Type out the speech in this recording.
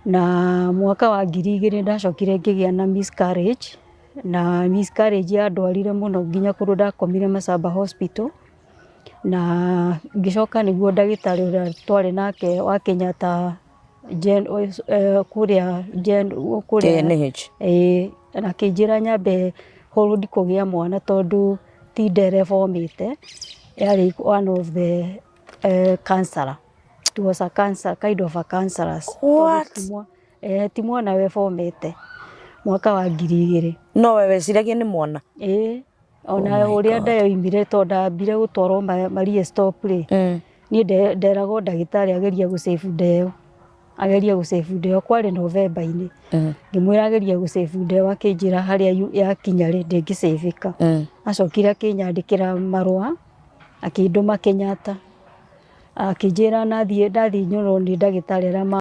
Na mwaka wa 2000 ndacokire ngĩgĩa na miscarriage, na miscarriage yandwarire mũno nginya kũndũ ndakomire Masaba Hospital. Na ngĩcoka nĩguo ndagĩtarĩ ũrĩa twarĩ nake wa Kenyatta Gen, kũrĩa Gen, kũrĩa KNH. Ĩĩ, na akĩnjĩra nyambe hold kũgĩa mwana tondũ ti nda ĩrĩa yarĩ one of the cancer. It was a cancer, kind of a cancerous. What? Ti mwana webomete mwaka wa 2000. No we weciragia nĩ mwana? Ĩĩ, ona ũrĩa nda yoimire, tondũ ndambire gũtwarwo Maria Stop rĩ, niĩ nderagwo ndagĩtarĩ agerie gũ save nda ĩyo, agerie gũ save nda ĩyo, kwarĩ November-inĩ. Ngĩmwĩra agerie gũ save nda ĩyo, akĩnjĩra harĩa yakinya rĩ, ndĩngĩ save ĩka. Acokire akĩnyandĩkĩra marũa, akĩndũma Kenyatta, akĩnjĩra nathiĩ, ndathiĩ nyonwo nĩ ndagĩtarĩ arĩa.